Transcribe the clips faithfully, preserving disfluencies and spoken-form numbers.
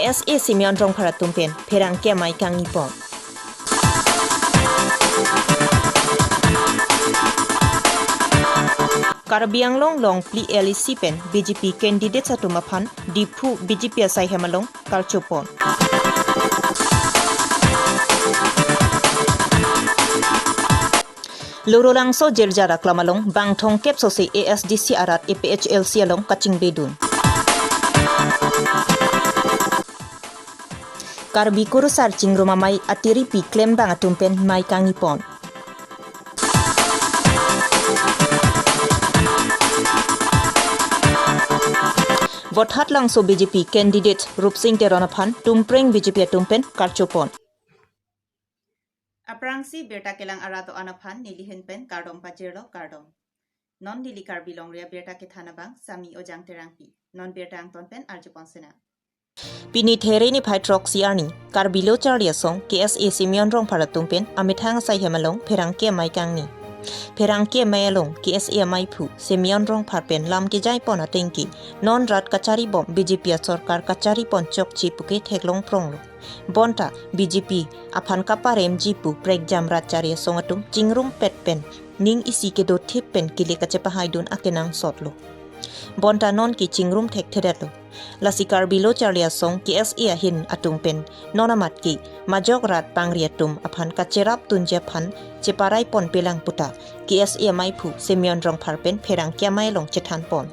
S A Simeon Rongphar atum pen pherangke amei kangni pon. Karbi Anglong longphli L A C pen B J P candidates atum aphan Diphu B J P asai hem along karcho pon. Lorulangso Jirjar aklam along bang thomkep sose A S D C arat A P H L C along kachingbedun. Karbi Kurusar chingrum amei atiripi klembang atum pen mei kangni pon. Vothatlangso B J P candidate Rupsing Teron aphan Tumpreng B J P atum pen karcho pon. Aphrangsi birta kelang arat do-an aphan neli ahin pen kardom pajirlo, kardom. Non neli Karbi Longri Abirta kethan abang Sami Ojang Terangpi. Non birta angton pen arjupon sena. Pini There niphai throksi arni Karbi Lo Charli Asong K S A Simeon Rongphar atum pen amethang asai hem along pherangke amei kangni. Pherangke amei along K S A ameiphu Simeon Rongphar pen lam kejai pon atengke non rat kachari bom B J P asorkar kachari pon chokche puke theklong pronglo. Bonta B J P aphan kaparemji pu prekjam rat Charli Asong atum chingrumpet pen ning isi kedothip pen kile kachepahaidun akenangsotlo. Bonta non ke chingrum thekthedetlo. Lasi Karbi Lo Charli Asong K S A ahin atum pen non amat ke majok rat pangri atum aphan kacherapdunji aphan cheparai ponpelang puta K S A ameiphu Simeon Rongphar pen pherangke amei along chethan pon.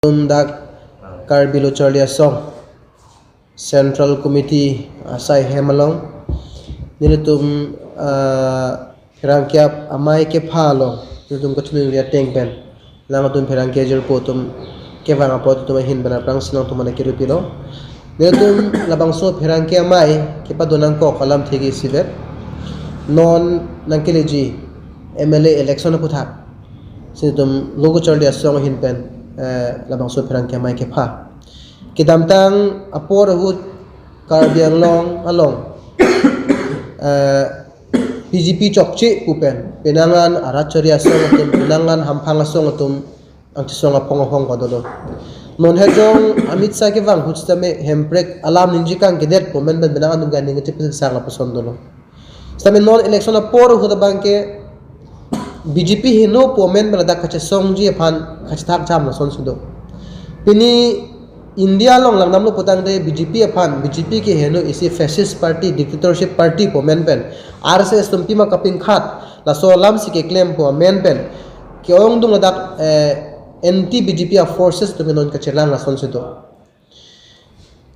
Tum dak Karbi Lo Charli Asong Central Committee asai hem along nelitum, ah, pherangke amei kepha along nelitum kachiningri ateng pen alangtum pherangke jirpo atum kevang apot atum ahin pen aphrangsi nangtum aphan kerupilo. Nelitum labangso pherangke amei kepadonangkok alamthe ke isivet. Non nangkeleji M L A election aphuthak si nelitum Lo Charli Asong ahin pen, eh, labangso pherangke amei kepha. Kedamtang apor ahut Karbi Anglong along, eh, B J P chokche pu pen penang an arat Charli Asong atum, penang an hamphang asong atum angchisong aphong aphong padolo. Non hejong Amit Shah kevang ahut sitame Hemprek alam ningje kangkedet pu amen pen penang an atum ke aning kachepasang lapuson dolo. Sitame non election apor ahut abang ke B J P heno pu amen pen ladak kachesongji aphan kachethak jam lasonsi do. Pini India along langdamlo putangte B J P aphan, B J P ke heno isi fascist party, dictatorship party pu amen pen, R S S atum pima kapingkhat, laso alamsi keklem pu amen pen ke-ongdung ladak, eh, anti B J P a-forces atum ke non kachelang lasonsi do.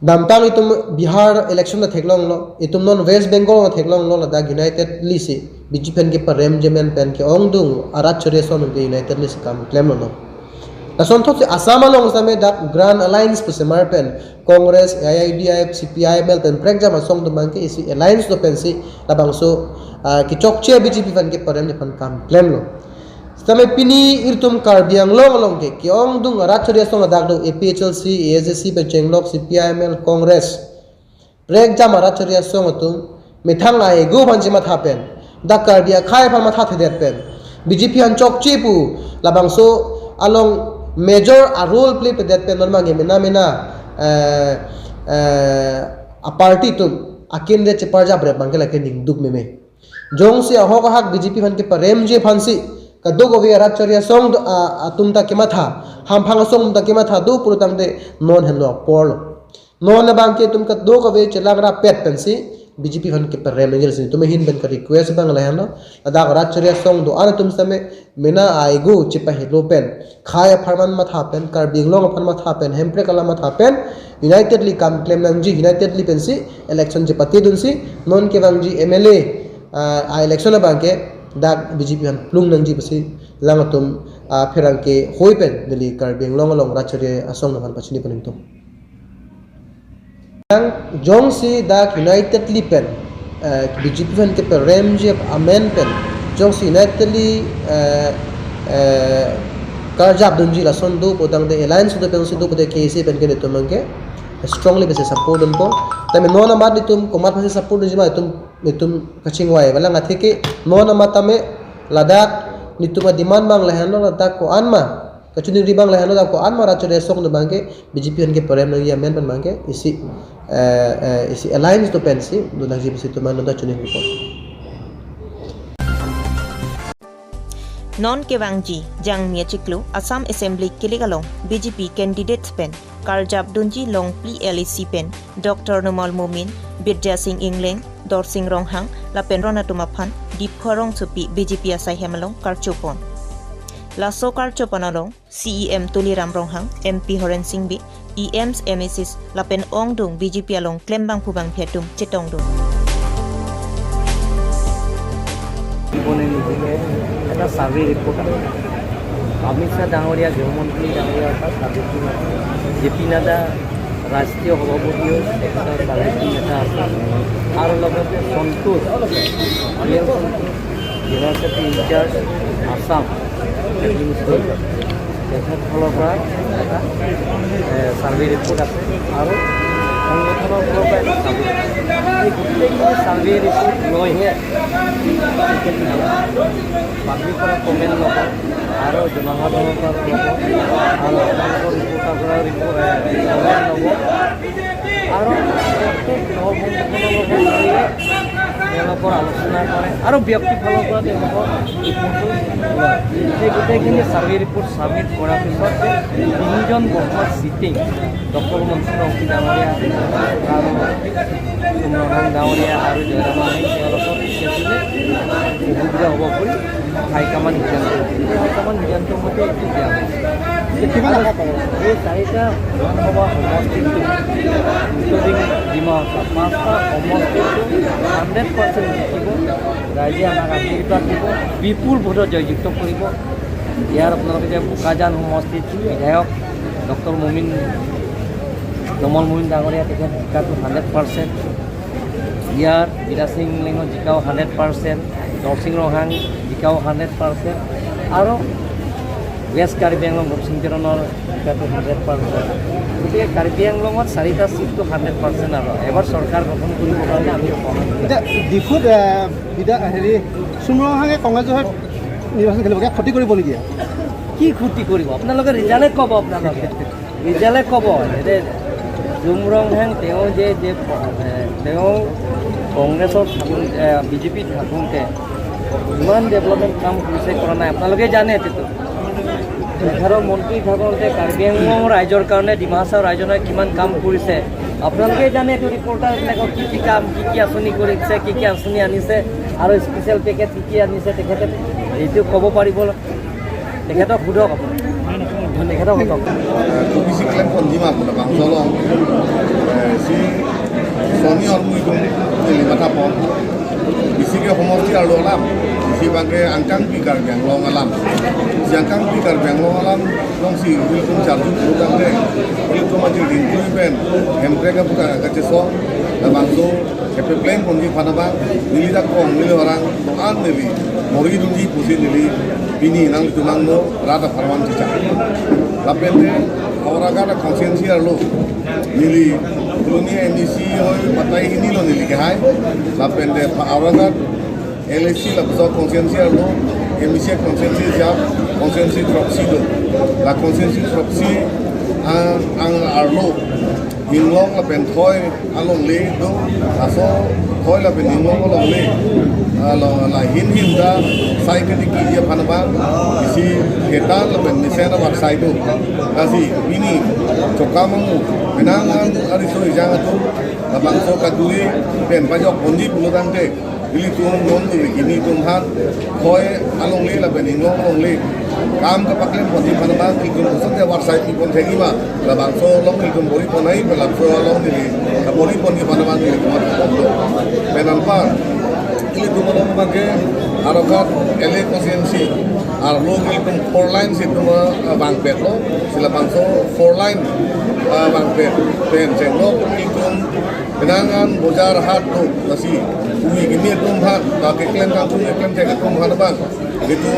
Damtang itum Bihar election ta theklonglo, itum non West Bengal ta theklonglo, ladak unitedly si B J P aphan keparemji amen pen ke-ongdung arat Charli Asong atum ke unitedly si kam klemlo non. Lasonthotsi Assam along sitame dak Grand Alliance pusi mar pen Congress, A I U D F, C P I M L pen prekjam asong atum abang ke isi alliance do pensi labangso, ah, kechokche B J P aphan keparemji aphan kam klemlo. Sitame pini ilitum Karbi Anglong along ke ke-ongdung arat Charli Asong ladak do, A P H L C, A S D C pen chenglok, C P I M L, Congress. Prekjam arat Charli Asong atum methang a-ego aphan chematha pen, dak Karbi akhei aphan mathathedet pen, B J P aphan chokche pu labangso along major a-role play pedet pen non abang ke mena mena, eh, eh, a-party atum akin de cheparjap rep abang ke lake ningduk meme. Jongsi ahok ahak B J P aphan keparemji aphansi kadokave arat Charli Asong do, a, atum ta kematha, hamphang asong atum ta kematha do pulotangte non henlo aporlo. Non abang ke itum kadokave chelang rapet pensi B J P aphan keparem nangji lasi itum ahin pen ka-request abang lahenlo. Ladak arat Charli Asong do-an atum sitame mena a-ego chepahelo pen, khei apharman matha pen, Karbi Anglong aphan matha pen, Hemprek alam matha pen, unitedly kam klem nangji, unitedly pensi election chepatedunsi non kevangji M L A, ah, a-election abang ke dak B J P aphan plung nangji pusi alangtum, ah, pherangke hoi pen neli Karbi Anglong along arat Charli Asong atum aphan pachini pon ingtung. Jongsi dak unitedly pen, eh, B J P aphan keparemji amen pen, jongsi unitedly, eh, eh, karjapdunji lason do putangte, alliance do pensi do pute, K S A pen ke netum abang ke strongly pensi support dunpo. Tame non amat netum komat pensi support dunji ma, netum, netum kachingvai. Balang atheke non amat tame ladak netum a-demand abang lahenlo, ladak ko-an ma Kachiningri abang lahelo, dak ko-an mara chode sok no abangke B J P an ke parem nangji amen pen abangke isi, eh, eh, isi alliance do pensi do nangji pusi itum an ta chiningri pon. Non kevangji Jangmi achiklo Assam Assembly kelik along B J P candidates pen karjap dunji Longpli L A C pen Doctor Numal Momin, Birja Sing Engleng, Dorsing Ronghang lapen ron atum aphan Diphu arongsopi B J P asaihem along karcho pon. Laso karcho pon along C E M Tuliram Ronghang, M P Horen Sing Bey, E Ms, M A Cs lapen ongdung B J P along klembangphu bangphi atum chetongdun. জীবনে নিদিলে এটা survey report আছে। অমিত শ্বাহ ডাঙৰীয়া, গৃহমন্ত্ৰী ডাঙৰীয়া এটা survey team আছে। J P Nadda ৰাষ্ট্ৰীয় সভাপতিও তেখেতৰ ছাৰ্ভে টিম এটা আছে। আৰু লগতে সন্তোষ, বি এল সন্তোষ, ইউনিভাৰ্চিটি ইনচাৰ্জ আছাম এডমিনিষ্ট্ৰেটৰ, তেখেতসকলৰ পৰা এটা, এ, ছাৰ্ভে ৰিপৰ্ট আছে আৰু সংগঠনৰ ফালৰ পৰা এটা ছাৰ্ভে। এই গোটেইখিনি ছাৰ্ভে ৰিপৰ্ট লৈহে পাব্লিকৰ পৰা কমেণ্ট ল'ব আৰু জনসাধাৰণৰ পৰা ল'ব আৰু আপোনালোকৰ ৰিপৰ্টাৰ পৰা ৰিপৰ্ট, এ, কমেণ্ট ল'ব। আৰু প্ৰত্যেক দল সংগঠনৰ লগত তেওঁলোকৰ আলোচনা কৰে আৰু ব্যক্তিৰ ফালৰ পৰা তেওঁলোকৰ ৰিপৰ্টটো লয়। সেই গোটেইখিনি ছাৰ্ভে ৰিপৰ্ট ছাবমিট কৰাৰ পিছত তিনিজন বৰ্তমান চিটিং ডক্টৰ মনসুখ ৰংপি ডাঙৰীয়া আৰু চুমন ডাঙৰীয়া আৰু জয়ৰাম ৰংপি তেওঁলোকক অসুবিধা হ'ব বুলি হাইকমাণ্ড সিদ্ধান্ত লৈছে। এই হাইকমাণ্ড সিদ্ধান্ত মতে এতিয়া কিমান আশা কৰে? এই চাৰিটা বিধানসভা সমষ্টিত, ইনক্লুডিং ডিমা হাছাও, পাঁচটা সমষ্টিত হাণ্ড্ৰেড পাৰ্চেণ্ট জিকিব। ৰাইজে আমাক আশীৰ্বাদ দিব, বিপুল ভোটত জয়যুক্ত কৰিব। ইয়াৰ আপোনালোকে যে বোকাজান সমষ্টিত বিধায়ক ডক্টৰ মমিন, নুমল মমিন ডাঙৰীয়া তেখেত জিকাটো হাণ্ড্ৰেড পাৰ্চেণ্ট। ইয়াৰ বীৰা সিং লেঙৰ জিকাও হাণ্ড্ৰেড পাৰ্চেণ্ট, দৰসিং ৰংহাং জিকাও হাণ্ড্ৰেড পাৰ্চেণ্ট আৰু ৱেষ্ট কাৰ্বি আংলং ৰূপসিং তেৰণৰ জিকাটো হাণ্ড্ৰেড পাৰ্চেণ্ট। গতিকে কাৰ্বি আংলঙত চাৰিটা ছিটটো হাণ্ড্ৰেড পাৰ্চেণ্ট আৰু এবাৰ চৰকাৰ গঠন কৰিবৰ কাৰণে আমি অকণমান এতিয়া ডিফুত, এ, বিধা-, হেৰি, চুমন ৰংহাঙে কংগ্ৰেছৰ হৈ নিৰ্বাচন খেলিব, কিবা ক্ষতি কৰিব নেকি? কি ক্ষতি কৰিব? আপোনালোকে ৰিজাল্টে ক'ব, আপোনালোকে। ৰিজাল্টে ক'ব, যে চুমন ৰংহাং তেওঁ যে, যে, এ, তেওঁ কংগ্ৰেছত থাকোঁ-, এ, বি জে পিত থাকোঁতে ইমান ডেভেলপমেণ্ট কাম কৰিছে, কৰা নাই, আপোনালোকে জানে এইটো। এঘাৰ মন্ত্ৰী থাকোঁতে কাৰ্বি আংলং ৰাইজৰ কাৰণে, ডিমা হাছাও ৰাইজৰ কাৰণে কিমান কাম কৰিছে, আপোনালোকে জানে এইটো। ৰিপৰ্টাৰবিলাকক কি কি কাম, কি কি আঁচনি কৰিছে, কি কি আঁচনি আনিছে আৰু স্পেচিয়েল পেকেজ কি কি আনিছে, তেখেতে এইটো ক'ব পাৰিব। তেখেতক সোধক আপুনি। তেখেতক সোধক। Kobisi klem ponji ma pu labangso along, eh, si soni armu itum neli matha pon. Bisi ke homosti arlo alam, bisi abangke angkang pi Karbi Anglong alam. Si angkang pi Karbi Anglong alam alongsi ilitum charju putangte, ilitum aji ringkui pen Hemprek aputhak kachesong labangso kepepleng ponji aphan abang, neli dak kong, neli orang, doan neli, bor-i dunji pusi neli, pini nanglitum angno rat apharman chichak. Lapente, Howraghat a constituency arlo, neli, Phuloni M A C hoi patai hini lo neli kehai, lapente, Howraghat L A C lapuson constituency arlo, M A C constituency jap, constituency throksi do. La constituency throksi ang, ang arlo, Hinglong lapen Thoi alongle do, laso Thoi lapen Hinglong alongle, ah, lo, la hin hin ta, sai kedikiji aphan abang, isi hetan lapen mesen avarsai do. Lasi, pini, chokam amu, penang an, ariso ejang atum, labangso kaduri, pen pajok ponji pulotangte, ilitum non neli kimi atum aphan, Thoi alongle lapen Hinglong alongle, kam kapaklem ponji aphan abang, ilitum kosonsi avarsai pi pon thekji ma, labangso along ilitum bor-i pon nangji, labangso along neli, bor-i ponji aphan abang neli komat pon do. Pen anpar, ilitum along abangke, Howraghat L A constituency, arlo ilitum four lane si itum, eh, vangpetlo, si labangso four lane, eh, vangpet, pen chenglok ilitum, penang an bojar hat do, lasi, ui kimi atum aphan, ta keklem kangtung keklem thek atum aphan abang, itum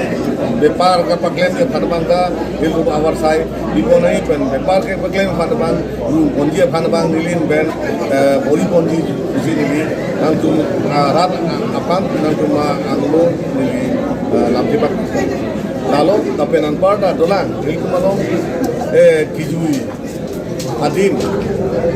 bepar kapaklem aphan abang ta, itum avarsai pi pon nangji pen bepar kepaklem aphan abang, ru ponji aphan abang neli pen, eh, bor-i ponji pusi neli, nangtum, ah, rat, ah, aphan, nangtum, ah, angno neli, eh, lamji bak. Along, lapen anparta dolang, ilitum along, eh, kijui adin,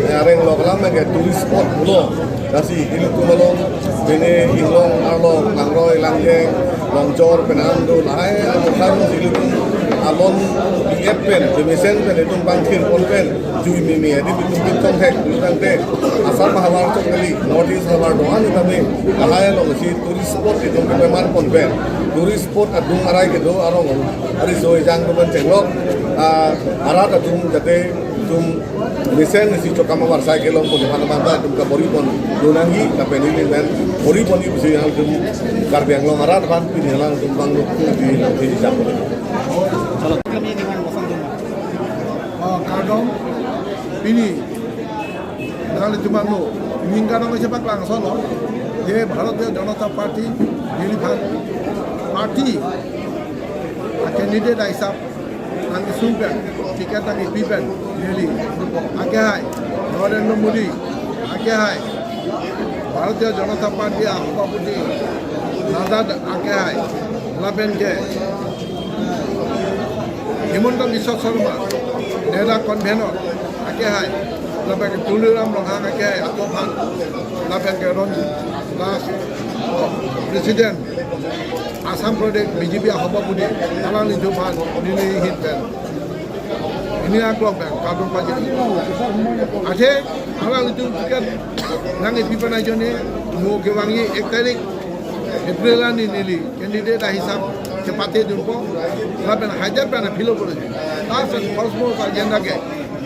eh, areng lok alam ke tourist spot pulo. Lasi ilitum along, pini inglong arlo, langroi, langjeng, longjor, pen an do, lahai, along kan ilitum alon, B F pen, pemesen pen, itum bangkir pon pen, jui mimi, adi itum pin tong hek, itum tangte, Assam havar chok kali, North East havar doan itum kami, lahai along si tourist spot itum kami mar pon pen, tourist spot adung arai kedo arong, ari soi jang do pen chenglok, ah, arat atum jate itum mesen si chokam avarsai kelong pon, aphan aphan ta itum kabor-i pon do nangji, lapen ili pen bor-i pon-i pusi itum Karbi Anglong arat aphan pini alanglitum bang lok di nang di jam. Oh, kardom. Pini nanglitum angno ning kardom isi paklang solo. Je Bharatiya Janata Party, Delhi phan party a candidate ahisap nang isung pen, ticket nang ipi pen, Delhi, ake hai Narendra Modi, ake hai Bharatiya Janata Party a-Sabhapati Nadda ake hai, lapen ke Himanta Biswa Sarma, NEDA convener, ake hai, lapen ke Tuliram Ronghang ake hai, atum aphan, lapen ke Ron Das, President, Assam Pradesh B J P a-Sabhapati, alanglitum aphan, neli ahin pen, neli aklong pen, kardom pajir. Athe, alanglitum ticket nang ipi pen ajoine, mo kevangji ek tarik April arni neli candidate ahisap chepate dunpo, lapen hajar pen apilo polo. Last and foremost agenda ke,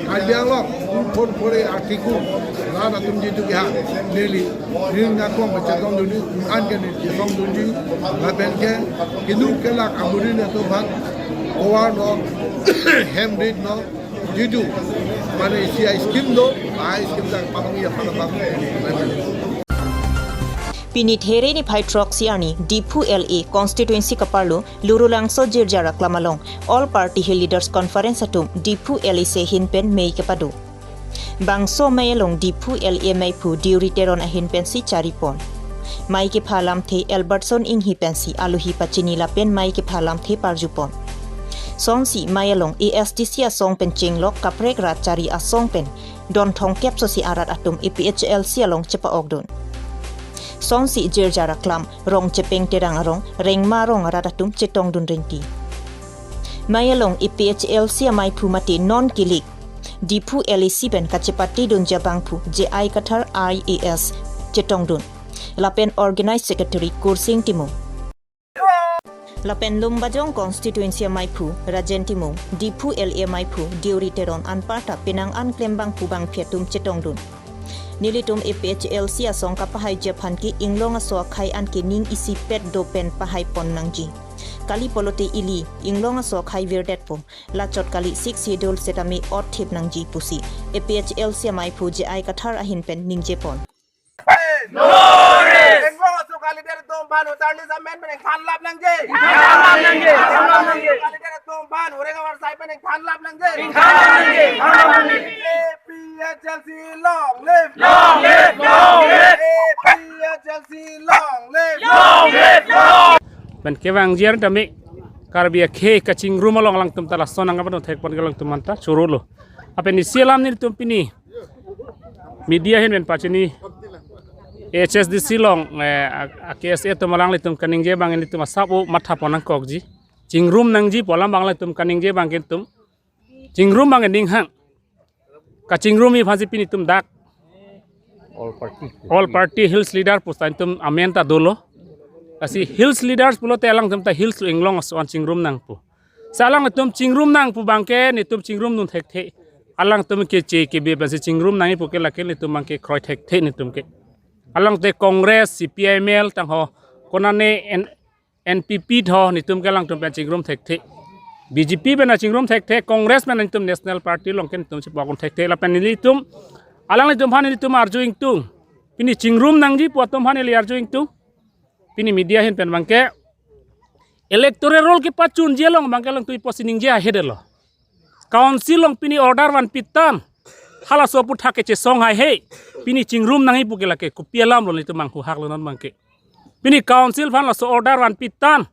Karbi Anglong, two four four A article, rat atum jitu keha, neli, neli nangkong pachetong dunji, an ke neli chetong dunji, lapen ke, keduk kelak amurin atum aphan, kovar no, hem rit no, jitu, mane isi a-scheme do, a-scheme dak patong iya pada bang. Pini There niphai throksi arni Diphu L A constituency kaparlo Lurulangso Jirjar aklam along All Party Hill Leaders Conference atum Diphu L A C ahin pen mei kepado. Bangso mei along Diphu L A meiphu Deuri Teron ahin pensi chari pon. Mei kepha alamthe Albertson Inghi pensi alohi pachini lapen mei kepha alamthe parju pon. Sonsi mei along A S D C asong pen chenglok kaprek rat chari asong pen don thomkep sosi arat atum A P H L C along chepa-ok dun. Sonsi Jirjar aklam Rongchepeng Terang arong Rengma arong arat atum chetong dun rinti. Mei along A P H L C ameiphu mate non kilik Diphu L A C pen kachepate dunji abangphu J I Kathar I A S chetong dun. Lapen Organized Secretary Kursing Timung. Lapen Lumbajong constituency ameiphu Rajen Timung, Diphu L A ameiphu Deuri Teron anparta penang an klembangphu bangphi atum chetong dun. Nelitum A P H L C asong kapahaiji aphan ke inglong aso akhei an ke ning isipet do pen pahai pon nangji. Kali pulote ili inglong aso akhei virdetpo, lachot kali Sixth Schedule setame ot thip nangji pusi A P H L C ameiphu J I Kathar ahin pen ningje pon. No rest! Inglong aso akhei leader atum aphan voter list amendment ingthan lap nangji. Ingthan lap nangji. Ingthan lap nangji. Akhei leader atum aphan horeng avarsai pen ingthan lap nangji. Ingthan lap nangji. Ingthan lap nangji. A P H L C long live. Long live, long live. A P H L C long live. Long live, long. Pen kevangji an tame Karbi akhei kachingrum along alangtum ta lason nangkapano thek pon ke alangtum anta chorolo. Lapen isi alam nelitum pini media ahin pen pachini H S D C along, eh, a, a K S A atum alanglitum kaningje abang nelitum asap o matha pon nangkokji. Chingrum nangji pu alam abang alangtum kaningje abang ke itum chingrum abang ning hang. Kachingrumji aphansi pini itum dak All Party. All Party Hills Leader pusi itum amen ta dolo. Lasi Hills Leaders pulote alangtum ta Hills lo, inglong aso an chingrum nangpo. Si alangtum chingrum nangpo abang ke nelitum chingrum dun thekthe. Alangtum keche kebe pensi chingrum nangji pu ke lake nelitum abang ke kroi thekthe nelitum ke. Alangte Congress, C P I M L tangho, konane N-, N P P tho nelitum ke alangtum pen chingrum thekthe. B J P pen chingrum thekthe, Congress pen nelitum National Party along ke nelitum chepa-ok dun thekthe. Lapen nelitum, alanglitum aphan nelitum arju ingtung. Pini chingrum nangji pu atum aphan neli arju ingtung. Pini media ahin pen abang ke electoral roll kepachunji along abang ke alangtum iposi ningje ahedetlo. Council along pini order vanpitang. Halaso aphuthak kechesong haihe. Pini chingrum nangji pu ke lake kopi alam lo nelitum abang huhak lo non abang ke. Pini council aphan laso order vanpitang.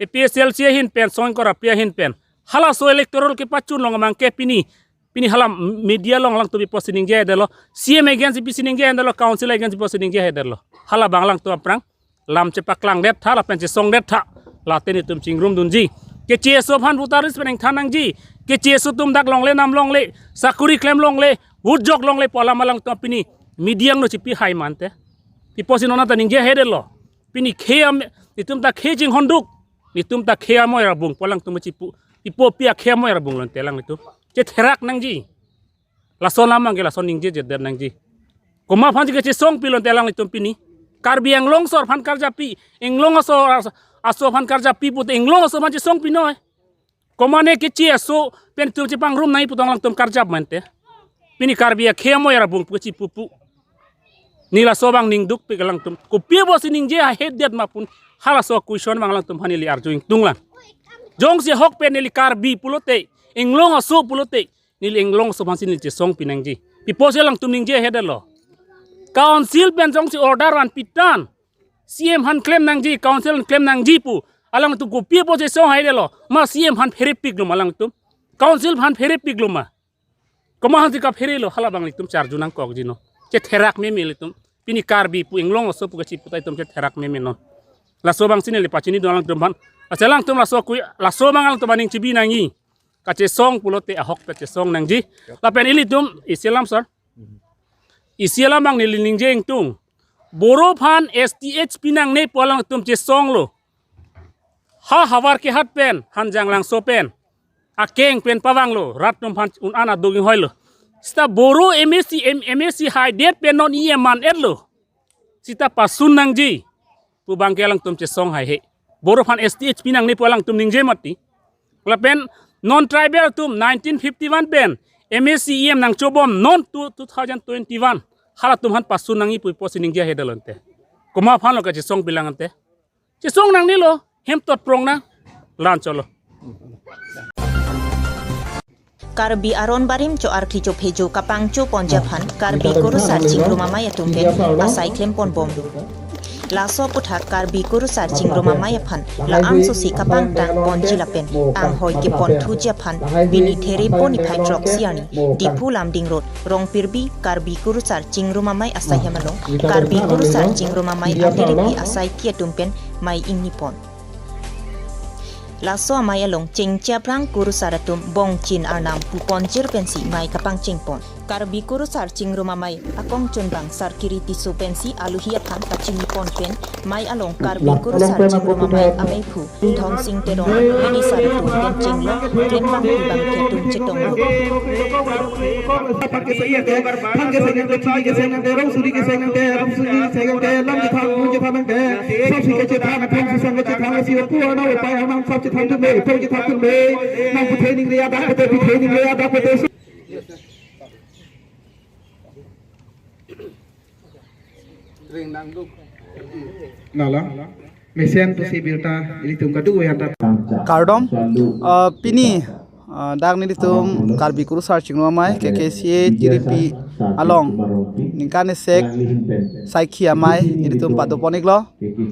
APHLC ahin pen, Song Kor api ahin pen. Halaso electoral kepachun along abangke pini, pini hala media along alangtum pi pusi ningje detlo. CEM against pi si ningje detlo, council against pi pusi ningje detlo. Halabang alangtum aphrang lam chepaklangdet tha lapen chesongdet tha. Late netum chingrumdunji. Keche aso aphan voter list pen ingthan nangji. Keche aso atum dak longle, nam longle, sakuri klem longle, vote jok longle pu alam alangtum pini media angno chipi hai mante. Pi pusi nonta ningje detlo. Pini khei am, netum ta khei chinghonduk. Netum ta khei amoi rabung pu alangtum chipu. Pi pu pi akhei amoi rabung lote alanglitum chetherak nangji. Lason lam abangke lason ningjejedet nangji. Komat aphansi kachesongpi lote alanglitum pini. Karbi Anglong aso aphan karjapi, Anglong aso, aso aphan karjapi pute Anglong aso aphan chesongpi noi. Komat ne keche aso pen netum chepangrum nangji pu tong alangtum karjap mante. Pini Karbi akhei amoi rabung pu chipupu. Ne laso abang ningdukpik alangtum. Kopi pusi ningje ahedet ma pu halaso question abang alangtum aphan neli arju ingtung lang. Jongsi ahok pen neli Karbi pulote, Anglong aso pulote, neli Anglong aso aphansi neli chesongpi nangji. Pi pusi alangtum ningje detlo. Council pen jongsi order vanpi tangte, CEM aphan klem nangji, council aphan klem nangji pu alangtum kopi pusi chesong hai detlo. Ma CEM aphan pherepiklo ma alangtum? Council aphan pherepiklo ma? Komat aphansi kapherelo, halabang netum charju nangkokji non. Chetherak meme netum. Pini Karbi pu Anglong aso pu kachipu ta netum chetherak meme non. Laso abangsi neli pachinidun alangtum aphan. Ase alangtum laso kui, laso abang alangtum aning chibi nangji. Kachesong pulote ahok kachesong nangji. Lapen ilitum isi alam sir. Isi alam abang neli ningje ingtung. Boro aphan STH pi nangne pu alangtum chesonglo. Ha havar kehat pen, Hanjanglangso pen, akeng pen pavanglo, rat atum aphan un-an aduk inghoilo. Seta Boro MAC, M-, MAC haidet pen non EM man-etlo. Seta pasun nangji pu abangke alangtum chesong haihe. Boro aphan STH pi nangne pu alangtum ningje mati. Lapen non tribal atum nineteen fifty-one pen MAC EM nangchobom, non to two thousand twenty-one halatum aphan pasun nangji pu pusi ningje detlo ante. Komat aphanlo kachesongpi lang ante? Chesong nangnelo, hem tot prong nang. La-an cholo. Karbi aron barim cho-arkli chophejo kapangcho ponji aphan Karbi Kurusar Chingrum Amei atum pen asai klem ponbom. Laso aputhak Karbi Kurusar Chingrum Amei aphan la-an sosi kapangtang ponji lapen anghoi keponthuji aphan pini Therepo niphai throksi arni Diphu Lumding Road, Rongpirbi, Karbi Kurusar Chingrum Amei asaihem along Karbi Kurusar Chingrum Amei atiripi asaiki atum pen mei ingni pon. Laso amei along chengche aphrang kurusar atum bongchin arnam pu ponjir pensi mei kapangcheng pon. Karbi Kurusar Chingrum Amei akongchunbang Sarkiri Tisso pensi aluhi aphan kachini pon pen mei along Karbi Kurusar Chingrum Amei ameiphu Thongsing Teron, bidi sar atum pen chenglok, klembang pu abangke atum chetonglo. Phan keseng nangte, chini keseng nangte, rong suri keseng nangte, rong suri keseng nangte, lam kethang, gun kethang nangte, sop si kachethan, athang si sang kachethan, si apu arnam apai arnam sop chethan tum me, pu chethan tum me, nang puthe ning le adak puthe, puthe ning le adak puthe. Nala, mesen pusi birta ilitum kadu-an ta. Kardom, ah, pini, ah, dak nelitum Karbi Kurusar Chingrum Amei, K K C A tiripi along ningkan isek saikhi amei nelitum pado pon-iklo.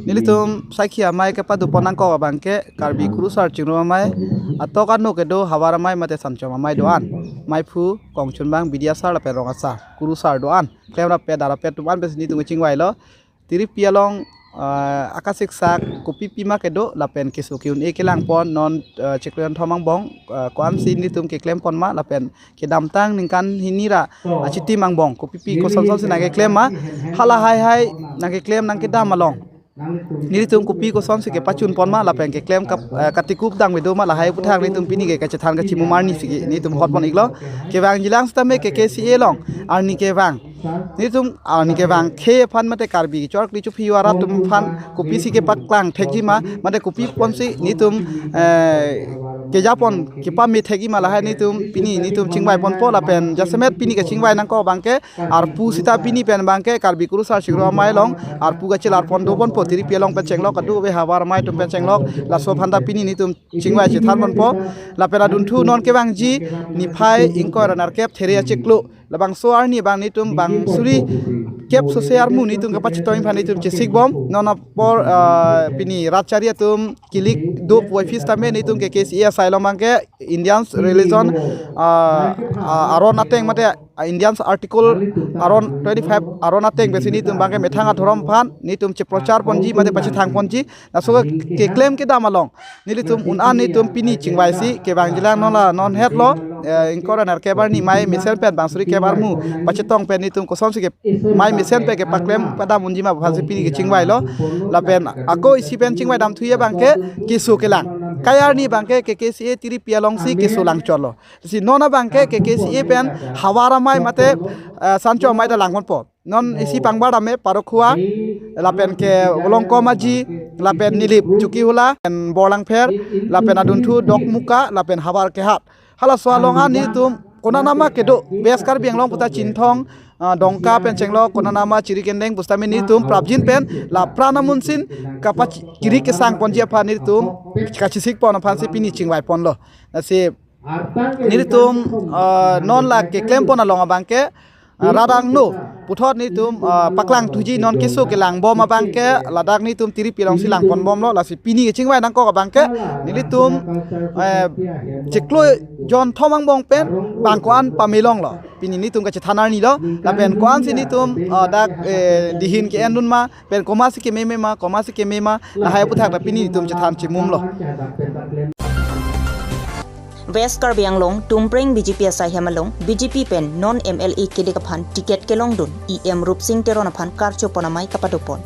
Nelitum saikhi amei kepado pon nangkok abangke Karbi Kurusar Chingrum Amei atok ano kedo havar amei mate sanchom amei do-an. Meiphu, kongchunbang, bidi asar lapen rong asar, kurusar do-an, klemrap pet darap pet atum an pensi nelitum kachingvailo. Tiripi along, ah, akasiksak kopi pima kedo lapen keso ke-un-e kelang pon non, ah, chiklo kethom angbong, ah, ko-ansi nelitum keklem pon ma lapen kedamtang ningkan hini ra achitim angbong kopi pi kosonson si nangkeklem ma, hala haihai nangkeklem nangkedam along nelitum kopi kosonsi kepachun pon ma lapen keklem kap-, eh, katikup dang avedo ma, lahai aputhak nelitum pini ke kachethan kachimum arni si ke nelitum hot pon-iklo. Kevangjilang sitame K K C A along arni kevang, nelitum arni kevang khei aphan mate Karbi chor kli chuphi arat atum aphan kopisi kepaklang thekji ma, mate kopi ponsi nelitum, eh, keja pon kepame thekji ma, lahai nelitum pini nelitum chingvai ponpo lapen jasemet pini kachingvai nangkok abangke arpu sita pini pen abangke Karbi Kurusar Chingrum Amei along arpu kachelar pon do ponpo, tiripi along pen chenglok, kadu-ave havar amei atum pen chenglok, laso aphan ta pini nelitum chingvai chethan ponpo. Lapen adunthu non kevangji niphai ingkoi ra nerkep There achiklo, labangso arni abang nelitum bang suri Kep sose armu nelitum kepachetong aphan nelitum chesikbom. Non apor, ah, pini rat chari atum kilik dop waifis tame nelitum K K C A asai along abangke Indians religion, ah, ah, aron ateng mate, ah, Indians article aron twenty-five aron ateng pensi nelitum abangke methang adhorom aphan nelitum cheprochar ponji mate pachethang ponji. Laso keklem kedam along nelitum un-an nelitum pini chingvaisi kevangjilang non la non hetlo, eh, ingkoi ra nerkep arni mei mesen pen bang suri kep armu pachetong pen nelitum kosonsi ke mei mesen pen kepaklem padam unji ma aphansi pini kechingvailo. Lapen ako isi pen chingvai damthuji abangke keso kelang. Kai arni abangke K K C A tiripi alongsi keso langchotlo. Si non abangke K K C A pen Havar amei mate, eh, Sancho amei ta langponpo. Non isi pangbar dame Parokhuwa, lapen ke Volongkom Aji, lapen Nilip Chokihola, lapen Borlangpher, lapen adunthu Dokmoka, lapen Havar Kehat. Halaso along an nelitum konatma kedo West Karbi Anglong puta Chinthong, ah, Dongka pen chenglo konatma chiri kendeng pusitame nelitum prapjin pen la pran amunsin kapachiri kesang ponji aphan nelitum kachesik pon aphansi pini chingvai ponlo. Lasi nelitum, ah, non la keklem pon along abangke, ah, rat angno puthot nelitum, ah, paklang thuji non keso kelang bom abangke ladak nelitum tiripi alongsi lang pon bomlo. Lasi pini kechingvai nangkok abangke nelitum, eh, chiklo jon thom angbong pen bang ko-an pamelonglo. Pini nelitum kachethan arnilo. Lapen ko-ansi nelitum, ah, dak, eh, dihin ke-endun ma pen komatsi kememe ma, komatsi keme ma, lahai aputhak ta pini nelitum chethan chimumlo. West Karbi Anglong, Tumpreng B J P asai hem along, B J P pen non M L A kedik aphan ticket kelongdun, E M Rupsing Teron aphan karcho pon amei kapado pon.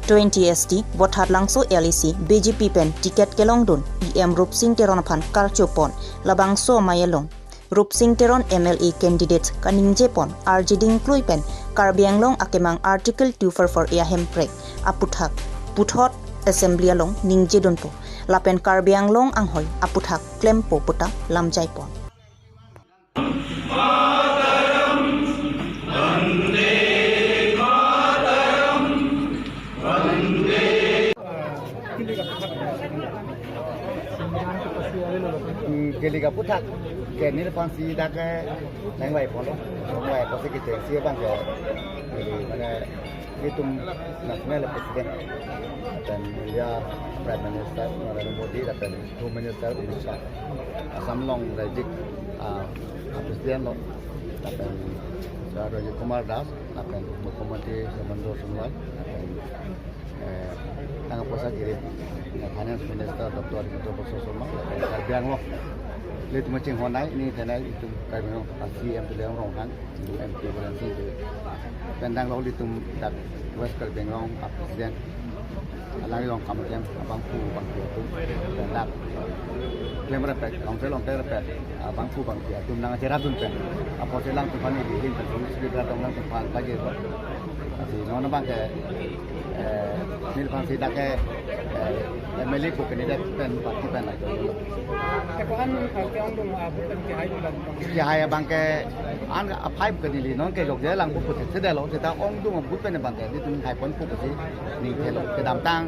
Twenty S T, Bothatlangso L A C, B J P pen ticket kelongdun, E M Rupsing Teron aphan karcho pon, labangso amei along Rupsing Teron M L A candidate kaningje pon, arjiding klui pen, Karbi Anglong akemang Article two four four A ahemprek, aputhak, puthot Assembly along ningje dunpo. Lapen Karbi Anglong anghoi aputhak klempo puta lamjai pon. Hmm, kelik aputhak ke neli aphansi dak ke nangvai ponlo. Nangvai apotsi kechengsi abangke, eh, mane, nelitum National President, lapen India Prime Minister Narendra Modi, lapen Home Minister Amit Shah, Assam along Rajik, ah, President lo, lapen Sir Rajit Kumar Das, lapen Mukhyamantri Sarbananda Sonowal, lapen, eh, tang apotsi kiri, eh, Finance Minister Doctor Himanta Biswa Sarma, lapen Karbi Anglong, ilitum chinghon nai, neli thanai, itum Karbi Anglong, C M Tuliram Ronghang, M P Biren Singh, pen dang lo ilitum dak West Karbi Anglong a President, alangli along kam klem abangphu bangphi atum, pen dak klemrap, council along klemrap abangphu bangphi atum nangcherapdun pen, apotsi alangtum aphan neli hin pen sung speaker along alangtum aphan pajirpo. Lasi non abangke, eh, neli aphansi dak ke, eh, M L A ko candidate pen party pen lai. Ko-an, eh, ke-ongdung, ah, pen kehai lang. Kehai abangke an a five ke neli non ke jokje lang pu puthot sedelo, seta ongdung abut pen abangke nelitum hai pon pu pusi neli thelo. Kedamtang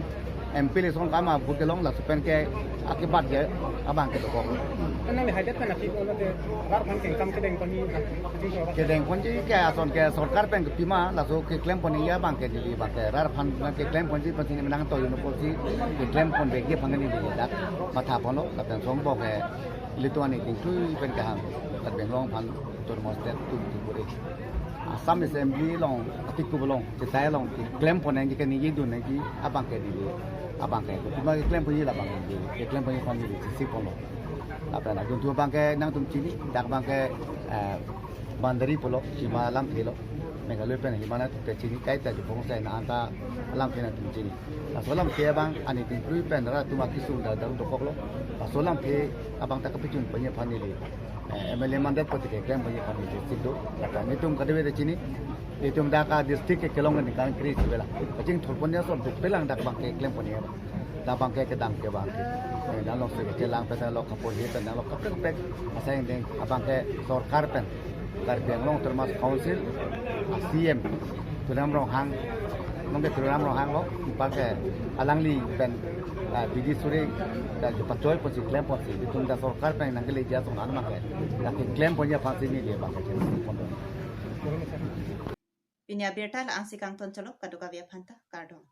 M P election akam abut kelong laso pen ke akibat ke abangke dokok. Kan nangli haidet pen aphi ko ke rat aphan kengkam kedeng pon ni. Kedeng ponji ke ason ke sorkar pen kepima, laso keklem ponji abangke neli abangke rat aphan keklem ponji pensi neli nangtoyun apotsi keklem ponvekji aphan neli dak matha ponlo, lapen songbong ke ilitum ani dingthui pen kehang, Karbi Anglong aphan, Autonomous State atum tum bore. Assam Assembly along, atiku along, chetai along, keklem pon nangji, keningjedun nangji, abangke neli, abangke, kepima keklem ponji la abangke neli, keklem ponji aphan neli chesik ponlo. Lapen adunthu abangke nangtum chini, dak abangke, eh, boundary pulo, sima alamthe lo, Meghalaya pen Himalayan atum ta chini, kaita Diphu Rongso an ta alamthe nangtum chini. Laso alamthe abang ani dingthui pen rat atum akesung ta dang dokoklo. Laso alamthe abang ta kapachun ponji aphan neli, eh, M L A mandate poti keklem ponji aphan neli chesik do. Lapen nelitum kadokave ta chini, nelitum dak a district ke kelong ningkan kre-isi bela. Kachingthur ponji ason dukpe lang dak abangke keklem ponji abang. Dak abangke kedam ke abangke. Eh, nanglo si kelang pesa lo kapon hi pen nanglo kaprek kaprek. Asai ding abangke sorkar pen, Karbi Anglong Autonomous Council a C M Tuliram Ronghang, nonke Tuliram Ronghang lo, iparke alangli pen, ah, bidi suri, ta kepachoi ponsi klem ponsi, itum ta sorkar pen nangkeleji ason an abangke, ta keklem ponji aphansi neli abangke chesik pon. Pini abirta la-an si kangton cholo, kadokave aphan ta kardom.